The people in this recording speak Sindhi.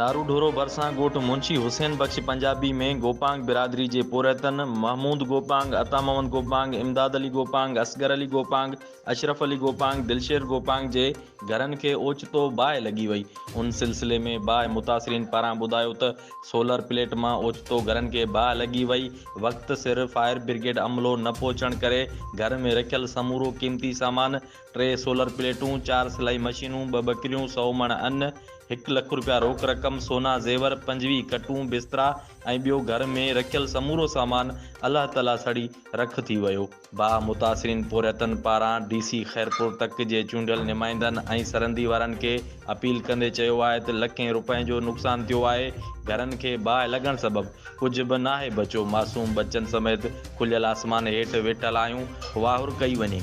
نارو ڍورو ڀرسان ڳوٺ منشي حسين بخش پنجابي ۾ گوپانگ برادري جي پورهيتن محمود گوپانگ، عطا محمد گوپانگ، امداد علي گوپانگ، اصغر علي گوپانگ، اشرف علي گوپانگ، دلشير گوپانگ جي گهرن کي اوچتو باهه لڳي وئي. ان سلسلي ۾ باهه متاثرين پاران ٻڌايو ته سولر پليٽ مان اوچتو گهرن کي باهه لڳي وئي، وقت سر فائر برگيڊ عملو نه پهچڻ ڪري گهر ۾ رکيل سمورو قيمتي سامان ٽي سولر پليٽون، چار سلائي مشينون، ٻه ٻڪريون، سئو مڻ ان، هڪ لک رپيا روڪ رقم، سونا زيور، 25 کٽون، بسترا ۽ ٻيو گهر ۾ رکيل سمورو سامان الله تعاليٰ سڙي رک ٿي ويو. باهه متاثرين پورهيتن پاران ڊي سي خيرپور تڪ جي چونڊيل نمائندن ۽ سرندي وارن کي اپيل ڪندي چيو آهي ته لکين رپين جو نقصان ٿيو آهي، گهرن کي باهه لڳڻ سبب ڪجهه به ناهي بچيو، معصوم ٻچن سميت کليل آسمان هيٺ ويٺل آهيون، واهر ڪئي وڃي.